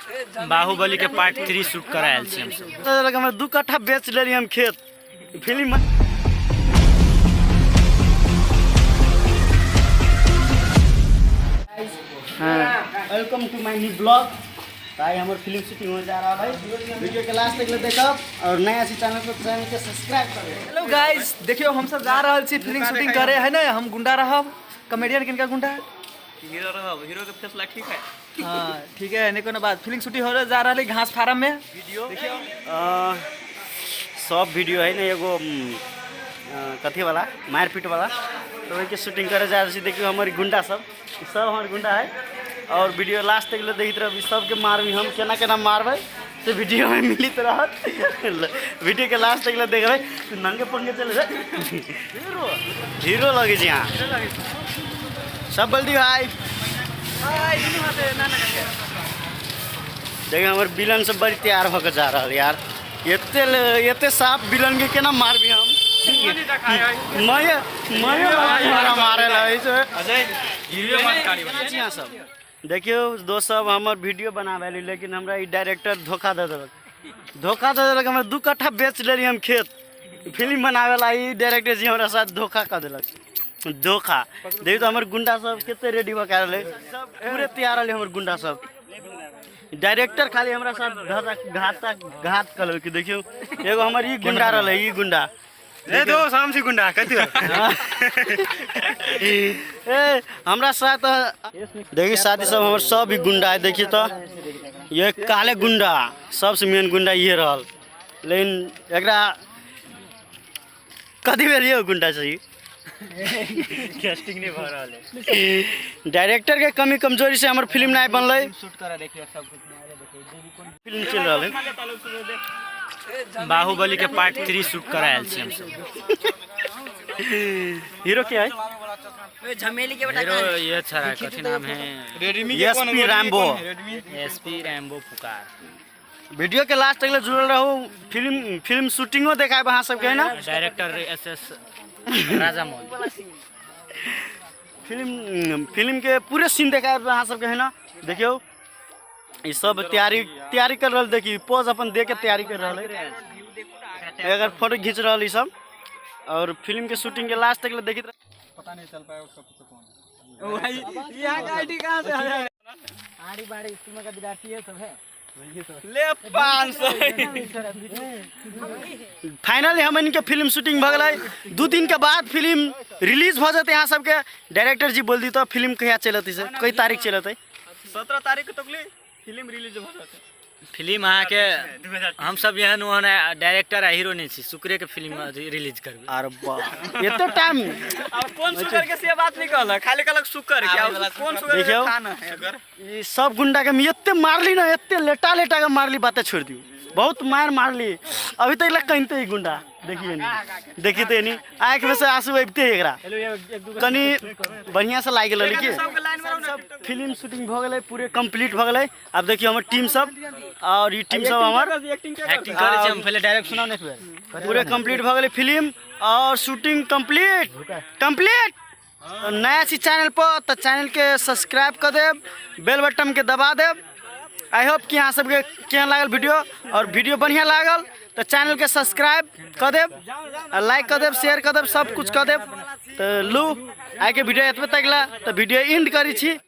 बाहुबली के part 3 shoot करायल छी हमसब। हमरा 2 कट्ठा बेच लेली हम खेत film. Welcome to my new blog. तो आई हमर फिल्म शूटिंग हो जा रहा है, वीडियो के लास्ट तक ले देखब और नया सी चैनल पर चैनल के सब्सक्राइब कर। हेलो गाइस, देखियो हम सब जा रहल छी फिल्म शूटिंग करे है ना। हम गुंडा रहब, कॉमेडियन किनका गुंडा हीरो रहब, हीरो के फैसला ठीक है। हाँ ठीक है, नहीं कोनो बात। फिल्म शूटिंग हो जा रहल है घास फार्म में। वीडियो सब वीडियो है ना एगो कथी वाला मारपीट वाला, तो वही के शूटिंग करे जा रहा है। देखियो हमारी गुंडा सब, सब हमारे गुंडा है और वीडियो लास्ट तक ले देखते रह। सबके मारबी हम, केना केना मारबै से वीडियो में मिलित रहत। वीडियो के लास्ट तक ले देखबै। नंगे पंगे चले जाए, हीरो हीरो लगे छी यहाँ सब। बोल दी भाई, देखिए हमर विलन सब बड़ी तैयार होकर जा रहा यार। एते एते साफ विलन के केना मारबी हम? मैं मैं मारे ला सब। देखियो दोस्त सब हमर वीडियो बनावे, लेकिन हमरा ई डायरेक्टर धोखा दे देलक, धोखा दे देलक। हमरा 2 कट्ठा बेच लेली हम खेत फिल्म बनावे ला। ई डायरेक्टर जी हमरा साथ धोखा कर देलक, धोखा। देखियो तो हमर गुंडा सब कते रेडी भऽ के रहलै, सब पूरे तैयार रहलै हमर गुंडा सब। डायरेक्टर खाली हमरा साथ घात घात कर लेलकै। देखियो एगो हमर ई गुंडा रहलै, ई गुंडा ए दो शाम से गुंडा कथी ए हमरा साथ। देखिए साथी सब हमर सब भी गुंडा है। देखिए तो ये काले गुंडा सबसे मेन गुंडा ये रहल, लेकिन एकरा कथी भेल यौ गुंडा सही कास्टिंग नहीं भऽ रहल है। डायरेक्टर के कमी कमजोरी से हमर फिल्म नहीं बनलै। शूट करा देखियो सब कुछ फिल्म चल रहल है। बाहुबली के पार्ट 3 शूट करायल छी हमसब। हीरो के है हीरो ये छड़ा कथी नाम है? एसपी रैम्बो, एसपी रैम्बो पुकार। वीडियो के लास्ट तक ले जुड़ल रहू। फिल्म फिल्म शूटिंगो देखायब अहाँ सबके है ना। Director S S Rajamouli. Film film के पूरे सीन देखायब अहाँ सबके है ना। देखियो ई सब तैयारी तैयारी कर रहल, देखी पोज अपन दे के तैयारी कर रहल है, अगर फोटो घींच रहल ई सब। और फिल्म के शूटिंग के लास्ट तक ले देखित। पता नहीं चल पाया उसका पीछे कौन है। यहाँ का आईडी कहाँ से आया? आड़ी बाड़ी स्कूल का विद्यार्थी है सब है। ले 500। फाइनली हम इनके फिल्म शूटिंग भऽ गेलै। 2 दिन के बाद फिल्म रिलीज भऽ जेतै। अहाँ सबके डायरेक्टर जी बोल दी तो फिल्म कहिया चलतै से, कई तारीख चलतै? 17 तारीख तक ले फिल्म रिलीज भऽ जेतै। फिल्म अहाँके हमसब एहन ओहन डायरेक्टर आ हीरो नहि छी, शुक्रे के फिल्म रिलीज करबै। अरे वाह, एते टाइम। अब कौन शुक्र के से बात नहीं कहलक, खाली कहलक शुक्र के। अब कौन शुक्र के देखियौ। खाना है? ई सब गुंडा के हम एते मारली ना, एते लेटा लेटा के मारली, बातें छोड़ दियो। बहुत मार मारली, अभी तक लग कहते ई गुंडा। देखिए नी, देखिए तो नी आँख में से आंसू अबिते एकरा। कनी बढ़िया से लागि गेल की फिल्म शूटिंग भऽ गेलै, पूरे कंप्लीट भऽ गेलै। आब देखियौ हमर टीम सब और ई टीम सब हमर एक्टिंग करै छी हम। पहिले डायरेक्ट सुनाउ ने एक बेर। पूरे कंप्लीट भऽ गेलै फिल्म और शूटिंग कंप्लीट कंप्लीट। नया छी चैनल पर तो चैनल के सब्सक्राइब कर देब, बेल बटन के दबा देब। I hope कि अहाँ सबके केहन लागल वीडियो, और वीडियो बढ़िया लागल तो चैनल के सब्सक्राइब कर देब, लाइक कर देब, शेयर कर देब, सब कुछ कर देब। तो लू आइ के वीडियो एतबे तक ला, तो वीडियो एंड करै छी।